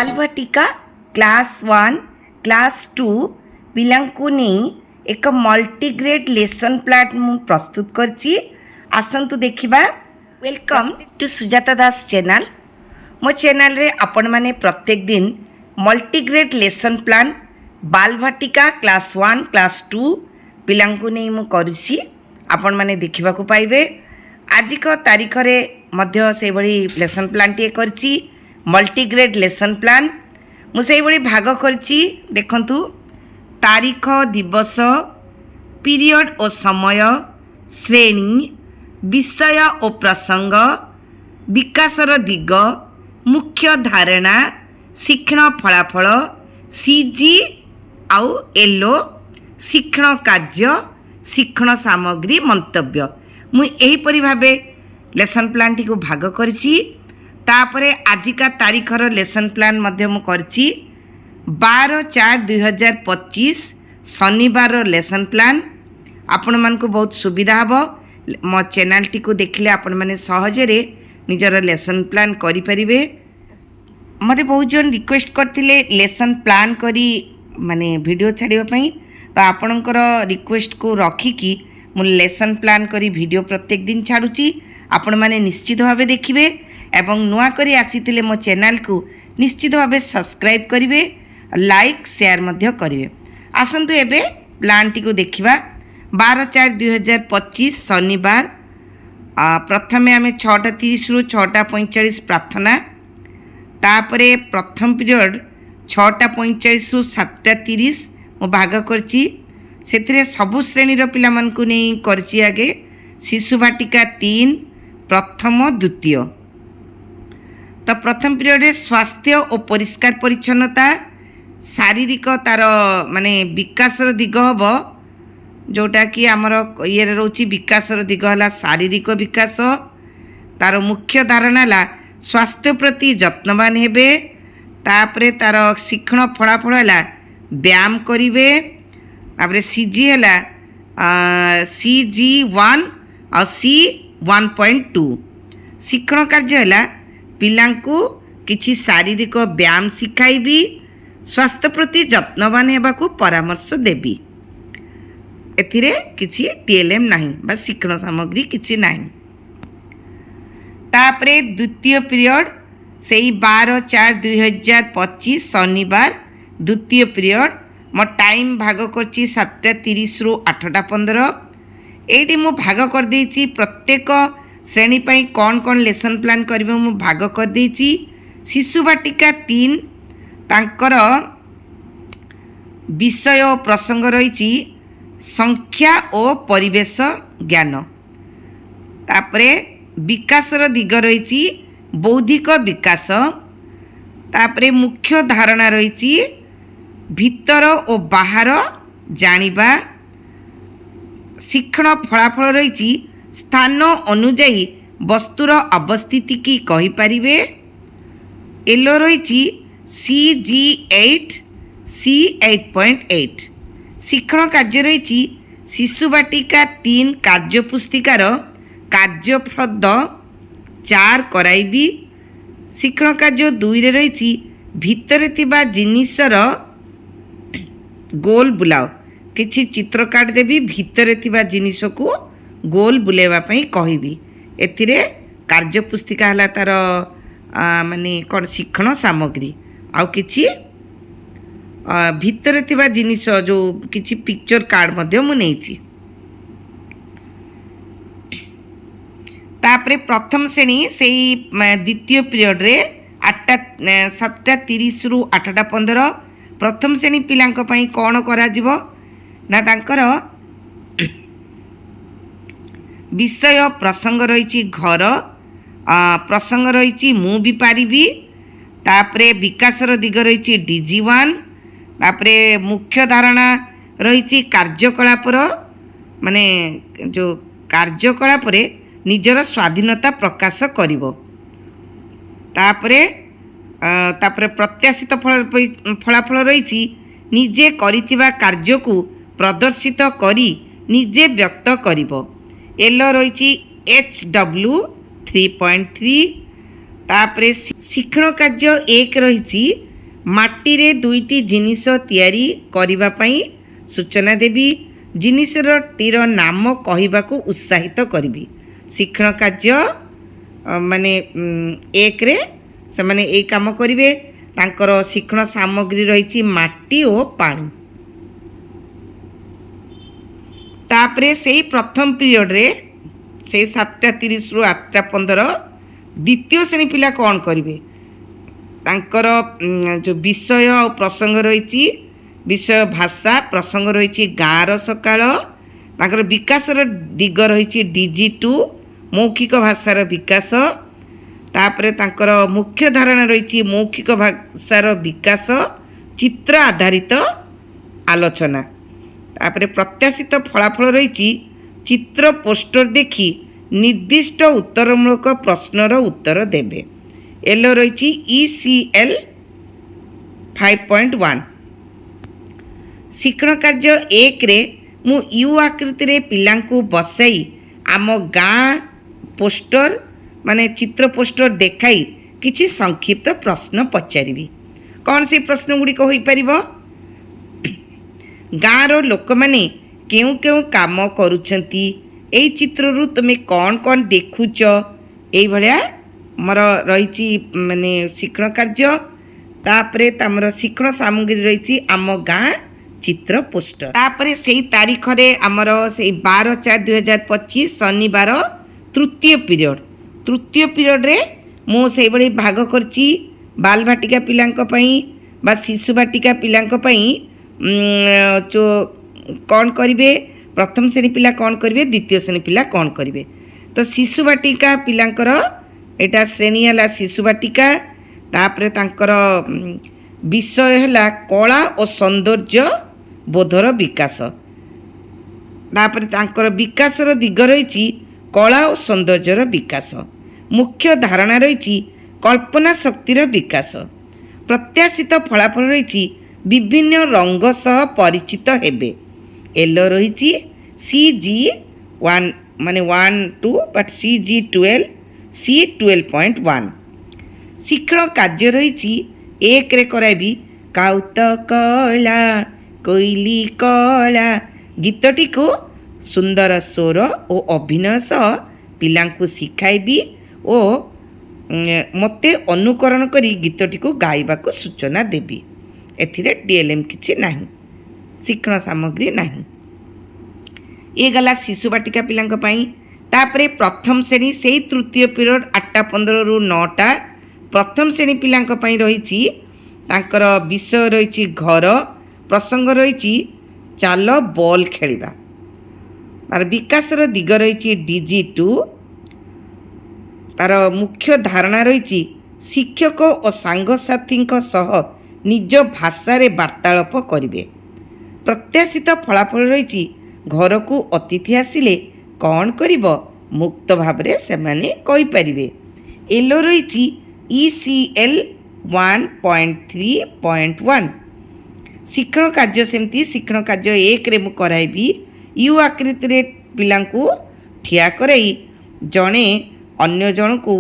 Balvatika class 1, class 2 ପିଲାଙ୍କୁ ନେଇ ଏକ ମଲ୍ଟିଗ୍ରେଡ୍ ଲେସନ୍ ପ୍ଲାନ୍ ମୁଁ ପ୍ରସ୍ତୁତ କରିଛି। ଆସନ୍ତୁ ଦେଖିବା। Welcome to Sujata Das channel. ମୋ ଚ୍ୟାନେଲ୍ରେ ଆପଣମାନେ ପ୍ରତ୍ୟେକ ଦିନ ମଲ୍ଟିଗ୍ରେଡ୍ lesson plan Balvatika class 1, class 2 ପିଲାଙ୍କୁ ନେଇ ମୁଁ କରିଛି, ଆପଣମାନେ ଦେଖିବାକୁ ପାଇବେ। ଆଜିକ ତାରିଖରେ ମଧ୍ୟ ସେଇଭଳି ଲେସନ୍ ପ୍ଲାନ୍ଟିଏ କରିଛି। ମଲ୍ଟିଗ୍ରେଡ୍ ଲେସନ୍ ପ୍ଲାନ୍ ମୁଁ ସେଇଭଳି ଭାଗ କରିଛି। ଦେଖନ୍ତୁ, ତାରିଖ, ଦିବସ, ପିରିୟଡ଼ ଓ ସମୟ, ଶ୍ରେଣୀ, ବିଷୟ ଓ ପ୍ରସଙ୍ଗ, ବିକାଶର ଦିଗ, ମୁଖ୍ୟ ଧାରଣା, ଶିକ୍ଷଣ ଫଳାଫଳ, ସି ଜି ଆଉ ଏଲ୍ଓ, ଶିକ୍ଷଣ କାର୍ଯ୍ୟ, ଶିକ୍ଷଣ ସାମଗ୍ରୀ, ମନ୍ତବ୍ୟ। ମୁଁ ଏହିପରି ଭାବେ ଲେସନ୍ ପ୍ଲାନ୍ଟିକୁ ଭାଗ କରିଛି। ତାପରେ ଆଜିକା ତାରିଖର ଲେସନ୍ ପ୍ଲାନ୍ ମଧ୍ୟ ମୁଁ କରିଛି। 12/4/2025 ଶନିବାରର ଲେସନ୍ ପ୍ଲାନ୍। ଆପଣମାନଙ୍କୁ ବହୁତ ସୁବିଧା ହେବ। ମୋ ଚ୍ୟାନେଲ୍ଟିକୁ ଦେଖିଲେ ଆପଣମାନେ ସହଜରେ ନିଜର ଲେସନ୍ ପ୍ଲାନ୍ କରିପାରିବେ। ମୋତେ ବହୁତ ଜଣ ରିକ୍ୱେଷ୍ଟ କରିଥିଲେ ଲେସନ୍ ପ୍ଲାନ୍ କରି ମାନେ ଭିଡ଼ିଓ ଛାଡ଼ିବା ପାଇଁ। ତ ଆପଣଙ୍କର ରିକ୍ୱେଷ୍ଟକୁ ରଖିକି ମୁଁ ଲେସନ୍ ପ୍ଲାନ୍ କରି ଭିଡ଼ିଓ ପ୍ରତ୍ୟେକ ଦିନ ଛାଡ଼ୁଛି। ଆପଣମାନେ ନିଶ୍ଚିତ ଭାବେ ଦେଖିବେ ଏବଂ ନୂଆ କରି ଆସିଥିଲେ ମୋ ଚ୍ୟାନେଲ୍କୁ ନିଶ୍ଚିତ ଭାବେ ସବସ୍କ୍ରାଇବ୍ କରିବେ, ଲାଇକ୍, ସେୟାର ମଧ୍ୟ କରିବେ। ଆସନ୍ତୁ, ଏବେ ପ୍ଲାନ୍ଟିକୁ ଦେଖିବା। 12/4/2025 ଶନିବାର। ପ୍ରଥମେ ଆମେ 6:30ରୁ 6:45 ପ୍ରାର୍ଥନା। ତାପରେ ପ୍ରଥମ ପିରିୟଡ଼ 6:45ରୁ 7:30 ମୁଁ ଭାଗ କରିଛି। ସେଥିରେ ସବୁ ଶ୍ରେଣୀର ପିଲାମାନଙ୍କୁ ନେଇ କରିଛି। ଆଗେ ଶିଶୁ ବାଟିକା 3, ପ୍ରଥମ, ଦ୍ୱିତୀୟ। ତ ପ୍ରଥମ ପିରିୟଡ଼ରେ ସ୍ୱାସ୍ଥ୍ୟ ଓ ପରିଷ୍କାର ପରିଚ୍ଛନ୍ନତା, ଶାରୀରିକ ତାର ମାନେ ବିକାଶର ଦିଗ ହେବ, ଯେଉଁଟାକି ଆମର ଇଏରେ ରହୁଛି। ବିକାଶର ଦିଗ ହେଲା ଶାରୀରିକ ବିକାଶ। ତାର ମୁଖ୍ୟ ଧାରଣା ହେଲା ସ୍ୱାସ୍ଥ୍ୟ ପ୍ରତି ଯତ୍ନବାନ ହେବେ। ତାପରେ ତାର ଶିକ୍ଷଣ ଫଳାଫଳ ହେଲା ବ୍ୟାୟାମ କରିବେ। ତାପରେ ସି ଜି ହେଲା ସି ଜି 1 ଆଉ ସି 1.2। ଶିକ୍ଷଣ କାର୍ଯ୍ୟ ହେଲା ପିଲାଙ୍କୁ କିଛି ଶାରୀରିକ ବ୍ୟାୟାମ ଶିଖାଇବି, ସ୍ୱାସ୍ଥ୍ୟ ପ୍ରତି ଯତ୍ନବାନ ହେବାକୁ ପରାମର୍ଶ ଦେବି। ଏଥିରେ କିଛି ଟି ଏଲ୍ ଏମ୍ ନାହିଁ ବା ଶିକ୍ଷଣ ସାମଗ୍ରୀ କିଛି ନାହିଁ। ତାପରେ ଦ୍ୱିତୀୟ ପିରିୟଡ଼, ସେଇ 12/4/2025 ଶନିବାର ଦ୍ୱିତୀୟ ପିରିୟଡ଼। ମୋ ଟାଇମ୍ ଭାଗ କରିଛି 7:30ରୁ 8:15। ଏଇଠି ମୁଁ ଭାଗ କରିଦେଇଛି। ପ୍ରତ୍ୟେକ ଶ୍ରେଣୀ ପାଇଁ କ'ଣ କ'ଣ ଲେସନ୍ ପ୍ଲାନ୍ କରିବ, ମୁଁ ଭାଗ କରିଦେଇଛି। ଶିଶୁ ବାଟିକା 3, ତାଙ୍କର ବିଷୟ ଓ ପ୍ରସଙ୍ଗ ରହିଛି ସଂଖ୍ୟା ଓ ପରିବେଶ ଜ୍ଞାନ। ତାପରେ ବିକାଶର ଦିଗ ରହିଛି ବୌଦ୍ଧିକ ବିକାଶ। ତାପରେ ମୁଖ୍ୟ ଧାରଣା ରହିଛି ଭିତର ଓ ବାହାର ଜାଣିବା। ଶିକ୍ଷଣ ଫଳାଫଳ ରହିଛି ସ୍ଥାନ ଅନୁଯାୟୀ ବସ୍ତୁର ଅବସ୍ଥିତିକି କହିପାରିବେ। ଏଲୋ ରହିଛି ସି ଜି 8, ସି 8.8। ଶିକ୍ଷଣ କାର୍ଯ୍ୟ ରହିଛି ଶିଶୁ ବାଟିକା 3 କାର୍ଯ୍ୟ ପୁସ୍ତିକାର କାର୍ଯ୍ୟଫର୍ଦ୍ଦ 4 କରାଇବି। ଶିକ୍ଷଣ କାର୍ଯ୍ୟ 2ରେ ରହିଛି ଭିତରେ ଥିବା ଜିନିଷର ଗୋଲ ବୁଲାଅ। କିଛି ଚିତ୍ର କାର୍ଡ଼ ଦେବି, ଭିତରେ ଥିବା ଜିନିଷକୁ ଗୋଲ ବୁଲାଇବା ପାଇଁ କହିବି। ଏଥିରେ କାର୍ଯ୍ୟ ପୁସ୍ତିକା ହେଲା ତା'ର ମାନେ କ'ଣ ଶିକ୍ଷଣ ସାମଗ୍ରୀ। ଆଉ କିଛି ଭିତରେ ଥିବା ଜିନିଷ ଯେଉଁ କିଛି ପିକ୍ଚର କାର୍ଡ଼ ମଧ୍ୟ ମୁଁ ନେଇଛି। ତାପରେ ପ୍ରଥମ ଶ୍ରେଣୀ, ସେଇ ଦ୍ୱିତୀୟ ପିରିୟଡ଼ରେ 8ଟା, 7:30ରୁ 8:15। ପ୍ରଥମ ଶ୍ରେଣୀ ପିଲାଙ୍କ ପାଇଁ କ'ଣ କରାଯିବ ନା, ତାଙ୍କର ବିଷୟ ପ୍ରସଙ୍ଗ ରହିଛି ଘର, ପ୍ରସଙ୍ଗ ରହିଛି ମୁଁ ବି ପାରିବି। ତାପରେ ବିକାଶର ଦିଗ ରହିଛି ଡି ଜି 1। ତାପରେ ମୁଖ୍ୟ ଧାରଣା ରହିଛି କାର୍ଯ୍ୟକଳାପର ମାନେ ଯେଉଁ କାର୍ଯ୍ୟକଳାପରେ ନିଜର ସ୍ୱାଧୀନତା ପ୍ରକାଶ କରିବ। ତାପରେ ପ୍ରତ୍ୟାଶିତ ଫଳାଫଳ ରହିଛି ନିଜେ କରିଥିବା କାର୍ଯ୍ୟକୁ ପ୍ରଦର୍ଶିତ କରି ନିଜେ ବ୍ୟକ୍ତ କରିବ। ଏଲ ରହିଛି ଏଚ୍ ଡବ୍ଲୁ 3.3। ତାପରେ ଶିକ୍ଷଣ କାର୍ଯ୍ୟ 1 ରହିଛି ମାଟିରେ ଦୁଇଟି ଜିନିଷ ତିଆରି କରିବା ପାଇଁ ସୂଚନା ଦେବି। ଜିନିଷଟିର ନାମ କହିବାକୁ ଉତ୍ସାହିତ କରିବି। ଶିକ୍ଷଣ କାର୍ଯ୍ୟ ମାନେ 1ରେ ସେମାନେ ଏଇ କାମ କରିବେ। ତାଙ୍କର ଶିକ୍ଷଣ ସାମଗ୍ରୀ ରହିଛି ମାଟି ଓ ପାଣି। ତାପରେ ସେଇ ପ୍ରଥମ ପିରିୟଡ଼ରେ, ସେଇ 7:30ରୁ 8:15, ଦ୍ୱିତୀୟ ଶ୍ରେଣୀ ପିଲା କ'ଣ କରିବେ? ତାଙ୍କର ଯେଉଁ ବିଷୟ ଆଉ ପ୍ରସଙ୍ଗ ରହିଛି, ବିଷୟ ଭାଷା, ପ୍ରସଙ୍ଗ ରହିଛି ଗାଁର ସକାଳ। ତାଙ୍କର ବିକାଶର ଦିଗ ରହିଛି DG2, ମୌଖିକ ଭାଷାର ବିକାଶ। ତାପରେ ତାଙ୍କର ମୁଖ୍ୟ ଧାରଣା ରହିଛି ମୌଖିକ ଭାଷାର ବିକାଶ, ଚିତ୍ର ଆଧାରିତ ଆଲୋଚନା। ତାପରେ ପ୍ରତ୍ୟାଶିତ ଫଳାଫଳ ରହିଛି ଚିତ୍ର ପୋଷ୍ଟର ଦେଖି ନିର୍ଦ୍ଦିଷ୍ଟ ଉତ୍ତରମୂଳକ ପ୍ରଶ୍ନର ଉତ୍ତର ଦେବେ। ଏଲ ରହିଛି ECL 5.1। ଶିକ୍ଷଣ କାର୍ଯ୍ୟ 1ରେ ମୁଁ you ଆକୃତିରେ ପିଲାଙ୍କୁ ବସାଇ ଆମ ଗାଁ ପୋଷ୍ଟର, ମାନେ ଚିତ୍ର ପୋଷ୍ଟର ଦେଖାଇ କିଛି ସଂକ୍ଷିପ୍ତ ପ୍ରଶ୍ନ ପଚାରିବି। କ'ଣ ସେଇ ପ୍ରଶ୍ନ ଗୁଡ଼ିକ ହୋଇପାରିବ? ଗାଁର ଲୋକମାନେ କେଉଁ କେଉଁ କାମ କରୁଛନ୍ତି? ଏଇ ଚିତ୍ରରୁ ତୁମେ କ'ଣ କ'ଣ ଦେଖୁଛ? ଏଇଭଳିଆ ମୋର ରହିଛି ମାନେ ଶିକ୍ଷଣ କାର୍ଯ୍ୟ। ତାପରେ ତମର ଶିକ୍ଷଣ ସାମଗ୍ରୀ ରହିଛି ଆମ ଗାଁ ଚିତ୍ର ପୋଷ୍ଟର। ତାପରେ ସେଇ ତାରିଖରେ ଆମର ସେଇ 12/4/2025 ଶନିବାର ତୃତୀୟ ପିରିୟଡ଼। ତୃତୀୟ ପିରିୟଡ଼ରେ ମୁଁ ସେଇଭଳି ଭାଗ କରିଛି। ବାଲବାଟିକା ପିଲାଙ୍କ ପାଇଁ ବା ଶିଶୁ ବାଟିକା ପିଲାଙ୍କ ପାଇଁ ଯେଉଁ କ'ଣ କରିବେ, ପ୍ରଥମ ଶ୍ରେଣୀ ପିଲା କ'ଣ କରିବେ, ଦ୍ୱିତୀୟ ଶ୍ରେଣୀ ପିଲା କ'ଣ କରିବେ। ତ ଶିଶୁ ବାଟିକା ପିଲାଙ୍କର ଏଇଟା ଶ୍ରେଣୀ ହେଲା ଶିଶୁ ବାଟିକା। ତାପରେ ତାଙ୍କର ବିଷୟ ହେଲା କଳା ଓ ସୌନ୍ଦର୍ଯ୍ୟ ବୋଧର ବିକାଶ। ତାପରେ ତାଙ୍କର ବିକାଶର ଦିଗ ରହିଛି କଳା ଓ ସୌନ୍ଦର୍ଯ୍ୟର ବିକାଶ। ମୁଖ୍ୟ ଧାରଣା ରହିଛି କଳ୍ପନା ଶକ୍ତିର ବିକାଶ। ପ୍ରତ୍ୟାଶିତ ଫଳାଫଳ ରହିଛି ବିଭିନ୍ନ ରଙ୍ଗ ସହ ପରିଚିତ ହେବେ। ଏଲ ରହିଛି CG 1, ମାନେ 1 2, ବଟ୍ CG 12, C 12.1। ଶିକ୍ଷଣ କାର୍ଯ୍ୟ ରହିଛି 1ରେ କରାଇବି କାଉ ତ କଳା କୋଇଲି କଳା ଗୀତଟିକୁ ସୁନ୍ଦର ସ୍ୱର ଓ ଅଭିନୟ ସହ ପିଲାଙ୍କୁ ଶିଖାଇବି ଓ ମୋତେ ଅନୁକରଣ କରି ଗୀତଟିକୁ ଗାଇବାକୁ ସୂଚନା ଦେବି। ଏଥିରେ DLM କିଛି ନାହିଁ, ଶିକ୍ଷଣ ସାମଗ୍ରୀ ନାହିଁ। ଇଏ ଗଲା ଶିଶୁ ବାଟିକା ପିଲାଙ୍କ ପାଇଁ। ତାପରେ ପ୍ରଥମ ଶ୍ରେଣୀ, ସେଇ ତୃତୀୟ ପିରିୟଡ଼, 8:15ରୁ 9ଟା, ପ୍ରଥମ ଶ୍ରେଣୀ ପିଲାଙ୍କ ପାଇଁ ରହିଛି। ତାଙ୍କର ବିଷୟ ରହିଛି ଘର, ପ୍ରସଙ୍ଗ ରହିଛି ଚାଲ ବଲ୍ ଖେଳିବା। ତାର ବିକାଶର ଦିଗ ରହିଛି DG 2। ତାର ମୁଖ୍ୟ ଧାରଣା ରହିଛି ଶିକ୍ଷକ ଓ ସାଙ୍ଗସାଥୀଙ୍କ ସହ ନିଜ ଭାଷାରେ ବାର୍ତ୍ତାଳାପ କରିବେ। ପ୍ରତ୍ୟାଶିତ ଫଳାଫଳ ରହିଛି ଘରକୁ ଅତିଥି ଆସିଲେ କ'ଣ କରିବ, ମୁକ୍ତ ଭାବରେ ସେମାନେ କହିପାରିବେ। ଏଲୋ ରହିଛି ECL 1.3.1। ଶିକ୍ଷଣ କାର୍ଯ୍ୟ ସେମିତି, ଶିକ୍ଷଣ କାର୍ଯ୍ୟ 1ରେ ମୁଁ କରାଇବି you ଆକୃତିରେ ପିଲାଙ୍କୁ ଠିଆ କରାଇ ଜଣେ ଅନ୍ୟ ଜଣକୁ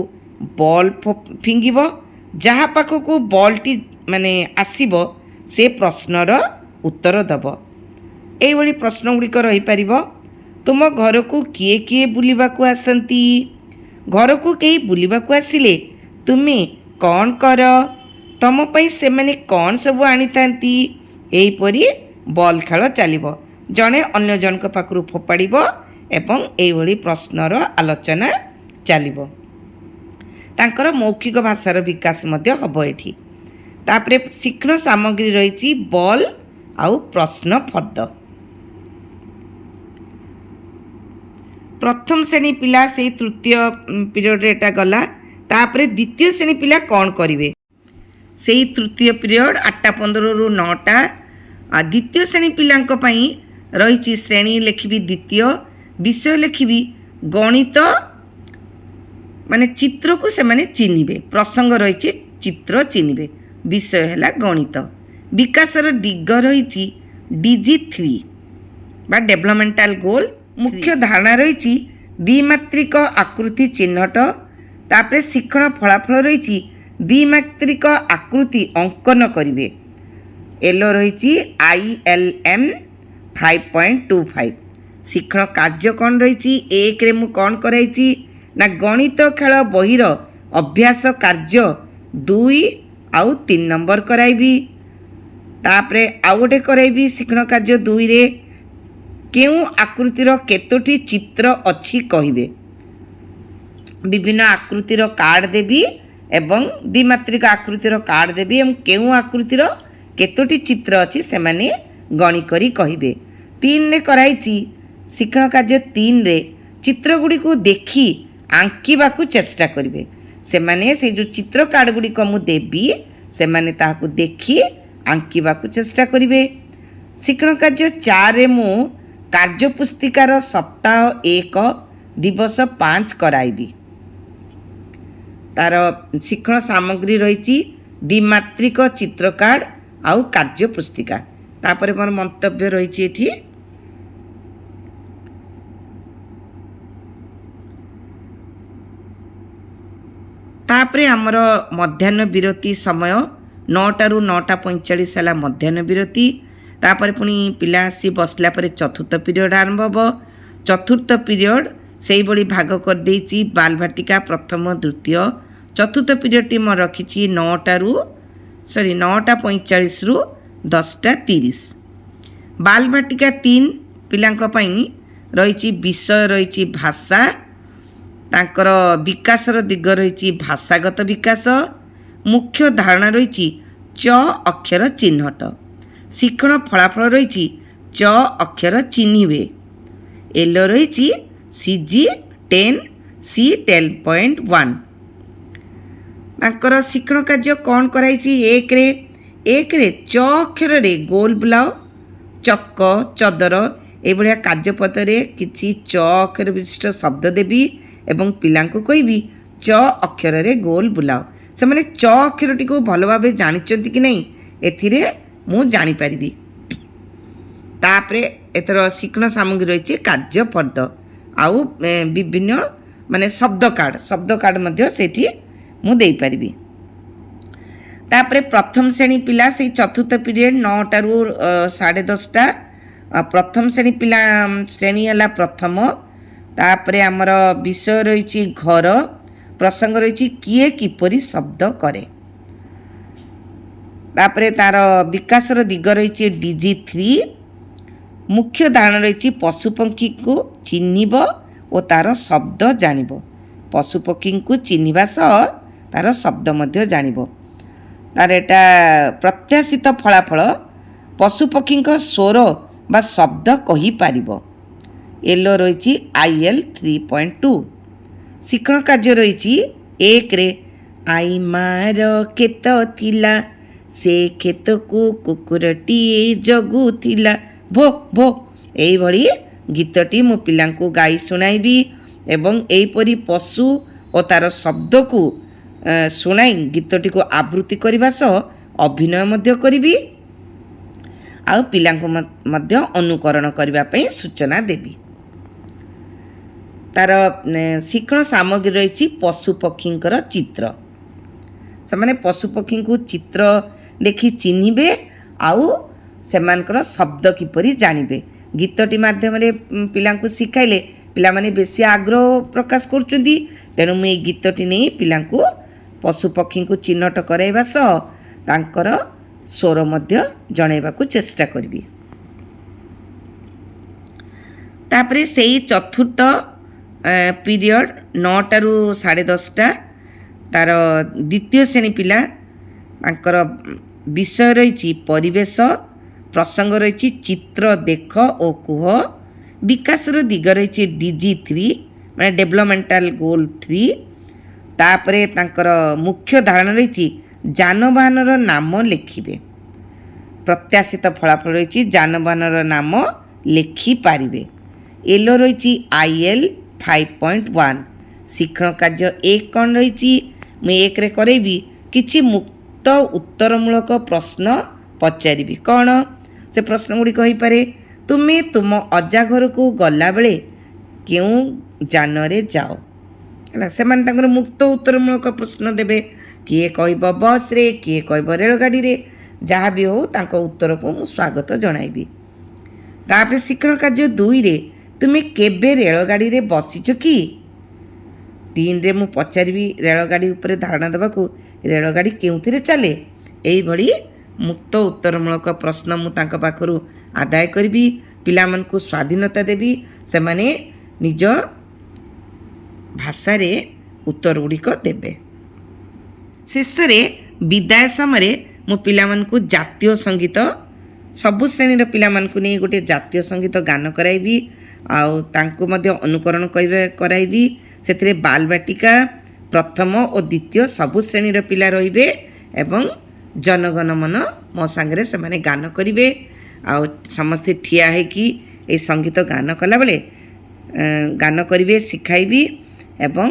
ବଲ୍ ଫିଙ୍ଗିବ। ଯାହା ପାଖକୁ ବଲ୍ଟି ମାନେ ଆସିବ, ସେ ପ୍ରଶ୍ନର ଉତ୍ତର ଦେବ। ଏଇଭଳି ପ୍ରଶ୍ନ ଗୁଡ଼ିକ ରହିପାରିବ। ତୁମ ଘରକୁ କିଏ କିଏ ବୁଲିବାକୁ ଆସନ୍ତି? ଘରକୁ କେହି ବୁଲିବାକୁ ଆସିଲେ ତୁମେ କ'ଣ କର? ତମ ପାଇଁ ସେମାନେ କ'ଣ ସବୁ ଆଣିଥାନ୍ତି? ଏହିପରି ବଲ୍ ଖେଳ ଚାଲିବ। ଜଣେ ଅନ୍ୟ ଜଣଙ୍କ ପାଖରୁ ଫୋପାଡ଼ିବ ଏବଂ ଏଇଭଳି ପ୍ରଶ୍ନର ଆଲୋଚନା ଚାଲିବ। ତାଙ୍କର ମୌଖିକ ଭାଷାର ବିକାଶ ମଧ୍ୟ ହେବ ଏଠି। ତାପରେ ଶିକ୍ଷଣ ସାମଗ୍ରୀ ରହିଛି ବଲ୍ ଆଉ ପ୍ରଶ୍ନ ଫର୍ଦ୍ଦ। ପ୍ରଥମ ଶ୍ରେଣୀ ପିଲା ସେଇ ତୃତୀୟ ପିରିୟଡ଼ରେ ଏଇଟା ଗଲା। ତାପରେ ଦ୍ୱିତୀୟ ଶ୍ରେଣୀ ପିଲା କ'ଣ କରିବେ? ସେଇ ତୃତୀୟ ପିରିୟଡ଼, 8:15ରୁ 9ଟା, ଦ୍ୱିତୀୟ ଶ୍ରେଣୀ ପିଲାଙ୍କ ପାଇଁ ରହିଛି। ଶ୍ରେଣୀ ଲେଖିବି ଦ୍ୱିତୀୟ, ବିଷୟ ଲେଖିବି ଗଣିତ, ମାନେ ଚିତ୍ରକୁ ସେମାନେ ଚିହ୍ନିବେ। ପ୍ରସଙ୍ଗ ରହିଛି ଚିତ୍ର ଚିହ୍ନିବେ, ବିଷୟ ହେଲା ଗଣିତ। ବିକାଶର ଦିଗ ରହିଛି DG 3 ବା ଡେଭଲପମେଣ୍ଟାଲ ଗୋଲ୍। ମୁଖ୍ୟ ଧାରଣା ରହିଛି ଦ୍ୱିମାତ୍ରିକ ଆକୃତି ଚିହ୍ନଟ। ତାପରେ ଶିକ୍ଷଣ ଫଳାଫଳ ରହିଛି ଦ୍ୱିମାତ୍ରିକ ଆକୃତି ଅଙ୍କନ କରିବେ। ଏଲୋ ରହିଛି ILM 5.25। ଶିକ୍ଷଣ କାର୍ଯ୍ୟ କ'ଣ ରହିଛି? 1ରେ ମୁଁ କ'ଣ କରାଇଛି ନା ଗଣିତ ଖେଳ ବହିର ଅଭ୍ୟାସ କାର୍ଯ୍ୟ 2 ଆଉ 3 ନମ୍ବର କରାଇବି। ତାପରେ ଆଉ ଗୋଟେ କରାଇବି ଶିକ୍ଷଣ କାର୍ଯ୍ୟ 2ରେ କେଉଁ ଆକୃତିର କେତୋଟି ଚିତ୍ର ଅଛି କହିବେ। ବିଭିନ୍ନ ଆକୃତିର କାର୍ଡ଼ ଦେବି ଏବଂ ଦ୍ୱିମାତ୍ରିକ ଆକୃତିର କାର୍ଡ଼ ଦେବି ଏବଂ କେଉଁ ଆକୃତିର କେତୋଟି ଚିତ୍ର ଅଛି ସେମାନେ ଗଣି କରି କହିବେ। 3ରେ କରାଇଛି ଶିକ୍ଷଣ କାର୍ଯ୍ୟ 3ରେ ଚିତ୍ରଗୁଡ଼ିକୁ ଦେଖି ଆଙ୍କିବାକୁ ଚେଷ୍ଟା କରିବେ। ସେମାନେ ସେଇ ଯେଉଁ ଚିତ୍ର କାର୍ଡ଼ ଗୁଡ଼ିକ ମୁଁ ଦେବି ସେମାନେ ତାହାକୁ ଦେଖି ଆଙ୍କିବାକୁ ଚେଷ୍ଟା କରିବେ। ଶିକ୍ଷଣ କାର୍ଯ୍ୟ 4ରେ ମୁଁ କାର୍ଯ୍ୟପୁସ୍ତିକାର ସପ୍ତାହ 1 ଦିବସ 5 କରାଇବି। ତାର ଶିକ୍ଷଣ ସାମଗ୍ରୀ ରହିଛି ଦ୍ୱିମାତ୍ରିକ ଚିତ୍ର କାର୍ଡ଼ ଆଉ କାର୍ଯ୍ୟପୁସ୍ତିକା। ତାପରେ ମୋର ମନ୍ତବ୍ୟ ରହିଛି ଏଠି। ତାପରେ ଆମର ମଧ୍ୟାହ୍ନ ବିରତି ସମୟ 9ଟାରୁ 9:45 ହେଲା ମଧ୍ୟାହ୍ନ ବିରତି। ତାପରେ ପୁଣି ପିଲା ଆସି ବସିଲା ପରେ ଚତୁର୍ଥ ପିରିୟଡ଼ ଆରମ୍ଭ ହେବ। ଚତୁର୍ଥ ପିରିୟଡ଼ ସେଇଭଳି ଭାଗ କରିଦେଇଛି ବାଲବାଟିକା ପ୍ରଥମ, ଦ୍ୱିତୀୟ। ଚତୁର୍ଥ ପିରିୟଡ଼ଟି ମୁଁ ରଖିଛି 9:45ରୁ 10:30। ବାଲବାଟିକା 3 ପିଲାଙ୍କ ପାଇଁ ରହିଛି ବିଷୟ ରହିଛି ଭାଷା, ତାଙ୍କର ବିକାଶର ଦିଗ ରହିଛି ଭାଷାଗତ ବିକାଶ, ମୁଖ୍ୟ ଧାରଣା ରହିଛି ଚ ଅକ୍ଷର ଚିହ୍ନଟ, ଶିକ୍ଷଣ ଫଳାଫଳ ରହିଛି ଚ ଅକ୍ଷର ଚିହ୍ନିବେ, ଏଲ ରହିଛି CG 10 C 10.1। ତାଙ୍କର ଶିକ୍ଷଣ କାର୍ଯ୍ୟ କ'ଣ କରାଇଛି? 1ରେ ଚ ଅକ୍ଷରରେ ଗୋଲ ବୁଲାଅ, ଚକ, ଚଦର ଏଇଭଳିଆ କାର୍ଯ୍ୟପଦରେ କିଛି ଚ ଅକ୍ଷର ବିଶିଷ୍ଟ ଶବ୍ଦ ଦେବି ଏବଂ ପିଲାଙ୍କୁ କହିବି ଚ ଅକ୍ଷରରେ ଗୋଲ ବୁଲାଅ। ସେମାନେ ଚ ଅକ୍ଷରଟିକୁ ଭଲ ଭାବେ ଜାଣିଛନ୍ତି କି ନାହିଁ ଏଥିରେ ମୁଁ ଜାଣିପାରିବି। ତାପରେ ଏଥର ଶିକ୍ଷଣ ସାମଗ୍ରୀ ରହିଛି କାର୍ଯ୍ୟଫର୍ଦ୍ଦ ଆଉ ବିଭିନ୍ନ ମାନେ ଶବ୍ଦ କାର୍ଡ଼ ମଧ୍ୟ ସେଇଠି ମୁଁ ଦେଇପାରିବି। ତାପରେ ପ୍ରଥମ ଶ୍ରେଣୀ ପିଲା ସେଇ ଚତୁର୍ଥ ପିରିୟଡ଼ 9ଟାରୁ 10:30। ପ୍ରଥମ ଶ୍ରେଣୀ ପିଲା ଶ୍ରେଣୀ ହେଲା ପ୍ରଥମ। ତାପରେ ଆମର ବିଷୟ ରହିଛି ଘର, ପ୍ରସଙ୍ଗ ରହିଛି କିଏ କିପରି ଶବ୍ଦ କରେ। ତାପରେ ତାର ବିକାଶର ଦିଗ ରହିଛି DG 3। ମୁଖ୍ୟ ଧାରଣା ରହିଛି ପଶୁପକ୍ଷୀଙ୍କୁ ଚିହ୍ନିବ ଓ ତାର ଶବ୍ଦ ଜାଣିବ। ପଶୁପକ୍ଷୀଙ୍କୁ ଚିହ୍ନିବା ସହ ତାର ଶବ୍ଦ ମଧ୍ୟ ଜାଣିବ। ତାର ଏଇଟା ପ୍ରତ୍ୟାଶିତ ଫଳାଫଳ ପଶୁପକ୍ଷୀଙ୍କ ସ୍ୱର ବା ଶବ୍ଦ କହିପାରିବ। ଏଲୋ ରହିଛି IL 3.2। ଶିକ୍ଷଣ କାର୍ଯ୍ୟ ରହିଛି 1ରେ I ମାର କ୍ଷେତ ଥିଲା, ସେ କ୍ଷେତକୁ କୁକୁରଟିଏ ଜଗୁଥିଲା, ଭୋ ଭୋ, ଏଇଭଳି ଗୀତଟି ମୁଁ ପିଲାଙ୍କୁ ଗାଇ ଶୁଣାଇବି ଏବଂ ଏହିପରି ପଶୁ ଓ ତାର ଶବ୍ଦକୁ ଶୁଣାଇ ଗୀତଟିକୁ ଆବୃତ୍ତି କରିବା ସହ ଅଭିନୟ ମଧ୍ୟ କରିବି ଆଉ ପିଲାଙ୍କୁ ମଧ୍ୟ ଅନୁକରଣ କରିବା ପାଇଁ ସୂଚନା ଦେବି। ତାର ଶିକ୍ଷଣ ସାମଗ୍ରୀ ରହିଛି ପଶୁପକ୍ଷୀଙ୍କର ଚିତ୍ର। ସେମାନେ ପଶୁପକ୍ଷୀଙ୍କୁ ଚିତ୍ର ଦେଖି ଚିହ୍ନିବେ ଆଉ ସେମାନଙ୍କର ଶବ୍ଦ କିପରି ଜାଣିବେ। ଗୀତଟି ମାଧ୍ୟମରେ ପିଲାଙ୍କୁ ଶିଖାଇଲେ ପିଲାମାନେ ବେଶୀ ଆଗ୍ରହ ପ୍ରକାଶ କରୁଛନ୍ତି। ତେଣୁ ମୁଁ ଏଇ ଗୀତଟି ନେଇ ପିଲାଙ୍କୁ ପଶୁପକ୍ଷୀଙ୍କୁ ଚିହ୍ନଟ କରାଇବା ସହ ତାଙ୍କର ସ୍ୱର ମଧ୍ୟ ଜଣାଇବାକୁ ଚେଷ୍ଟା କରିବି। ତାପରେ ସେଇ ଚତୁର୍ଥ ପିରିୟଡ଼ 9ଟାରୁ 10:30 ତାର ଦ୍ୱିତୀୟ ଶ୍ରେଣୀ ପିଲା ତାଙ୍କର ବିଷୟ ରହିଛି ପରିବେଶ, ପ୍ରସଙ୍ଗ ରହିଛି ଚିତ୍ର ଦେଖ ଓ କୁହ, ବିକାଶର ଦିଗ ରହିଛି DG 3 ମାନେ ଡେଭଲପମେଣ୍ଟାଲ ଗୋଲ୍ 3। ତାପରେ ତାଙ୍କର ମୁଖ୍ୟ ଧାରଣା ରହିଛି ଯାନବାହନର ନାମ ଲେଖିବେ। ପ୍ରତ୍ୟାଶିତ ଫଳାଫଳ ରହିଛି ଯାନବାହନର ନାମ ଲେଖିପାରିବେ। ଏଲୋ ରହିଛି IL 5.1। ଶିକ୍ଷଣ କାର୍ଯ୍ୟ 1 କ'ଣ ରହିଛି? ମୁଁ 1ରେ କରେଇବି କିଛି ମୁକ୍ତ ଉତ୍ତରମୂଳକ ପ୍ରଶ୍ନ ପଚାରିବି। କ'ଣ ସେ ପ୍ରଶ୍ନ ଗୁଡ଼ିକ ହୋଇପାରେ? ତୁମେ ତୁମ ଅଜା ଘରକୁ ଗଲାବେଳେ କେଉଁ ଯାନରେ ଯାଅ? ହେଲା, ସେମାନେ ତାଙ୍କର ମୁକ୍ତ ଉତ୍ତରମୂଳକ ପ୍ରଶ୍ନ ଦେବେ। କିଏ କହିବ ବସ୍ରେ, କିଏ କହିବ ରେଳଗାଡ଼ିରେ। ଯାହା ବି ହେଉ, ତାଙ୍କ ଉତ୍ତରକୁ ମୁଁ ସ୍ୱାଗତ ଜଣାଇବି। ତାପରେ ଶିକ୍ଷଣ କାର୍ଯ୍ୟ 2ରେ, ତୁମେ କେବେ ରେଳଗାଡ଼ିରେ ବସିଛ କି? 3ରେ ମୁଁ ପଚାରିବି ରେଳଗାଡ଼ି ଉପରେ ଧାରଣା ଦେବାକୁ, ରେଳଗାଡ଼ି କେଉଁଥିରେ ଚାଲେ? ଏଇଭଳି ମୁକ୍ତ ଉତ୍ତରମୂଳକ ପ୍ରଶ୍ନ ମୁଁ ତାଙ୍କ ପାଖରୁ ଆଦାୟ କରିବି। ପିଲାମାନଙ୍କୁ ସ୍ୱାଧୀନତା ଦେବି, ସେମାନେ ନିଜ ଭାଷାରେ ଉତ୍ତର ଗୁଡ଼ିକ ଦେବେ। ଶେଷରେ ବିଦାୟ ସମୟରେ ମୁଁ ପିଲାମାନଙ୍କୁ ଜାତୀୟ ସଙ୍ଗୀତ, ସବୁ ଶ୍ରେଣୀର ପିଲାମାନଙ୍କୁ ନେଇ ଗୋଟିଏ ଜାତୀୟ ସଙ୍ଗୀତ ଗାନ କରାଇବି ଆଉ ତାଙ୍କୁ ମଧ୍ୟ ଅନୁକରଣ କରାଇବି। ସେଥିରେ ବାଲବାଟିକା, ପ୍ରଥମ ଓ ଦ୍ୱିତୀୟ ସବୁ ଶ୍ରେଣୀର ପିଲା ରହିବେ ଏବଂ ଜନଗଣ ମନ ମୋ ସାଙ୍ଗରେ ସେମାନେ ଗାନ କରିବେ। ଆଉ ସମସ୍ତେ ଠିଆ ହେଇକି ଏଇ ସଙ୍ଗୀତ ଗାନ କଲାବେଳେ ଗାନ କରିବେ, ଶିଖାଇବି ଏବଂ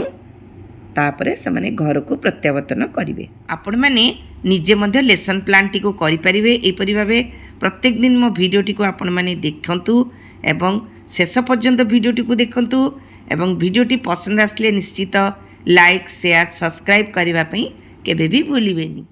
ତାପରେ ସେମାନେ ଘରକୁ ପ୍ରତ୍ୟାବର୍ତ୍ତନ କରିବେ। ଆପଣମାନେ ନିଜେ ମଧ୍ୟ ଲେସନ୍ ପ୍ଲାନ୍ଟିକୁ କରିପାରିବେ। ଏହିପରି ଭାବେ ପ୍ରତ୍ୟେକ ଦିନ ମୋ ଭିଡ଼ିଓଟିକୁ ଆପଣମାନେ ଦେଖନ୍ତୁ ଏବଂ ଶେଷ ପର୍ଯ୍ୟନ୍ତ ଭିଡ଼ିଓଟିକୁ ଦେଖନ୍ତୁ ଏବଂ ଭିଡ଼ିଓଟି ପସନ୍ଦ ଆସିଲେ ନିଶ୍ଚିତ ଲାଇକ୍, ସେୟାର, ସବସ୍କ୍ରାଇବ୍ କରିବା ପାଇଁ କେବେ ବି ଭୁଲିବେନି।